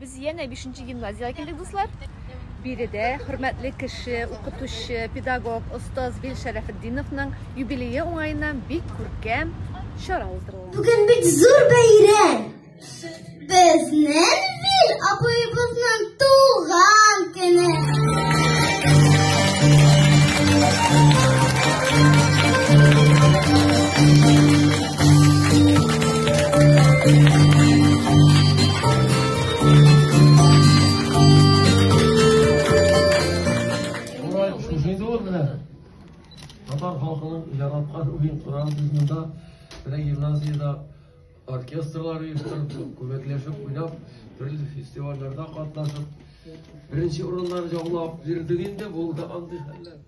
Без янә 5 гимназиягә килдек, дуслар. Биредә хөрмәтле кеше, укытучы, педагог, остаз Вил Шәрәфетдиновның юбилее уңаеннан бик күркәм чара уздырыла. Бүген бик зур бәйрәм. Безнең Вил абыебызның туган көне. Шулай шушы инде ул менә. Татар халкының яраткан уен коралы без монда менә гимназиядә оркестрлар оештырып, күмәкләшеп уйнап, төрле фестивальләрдә катнашып, беренче урыннар яулап йөрдек инде, булды андый хәлләр.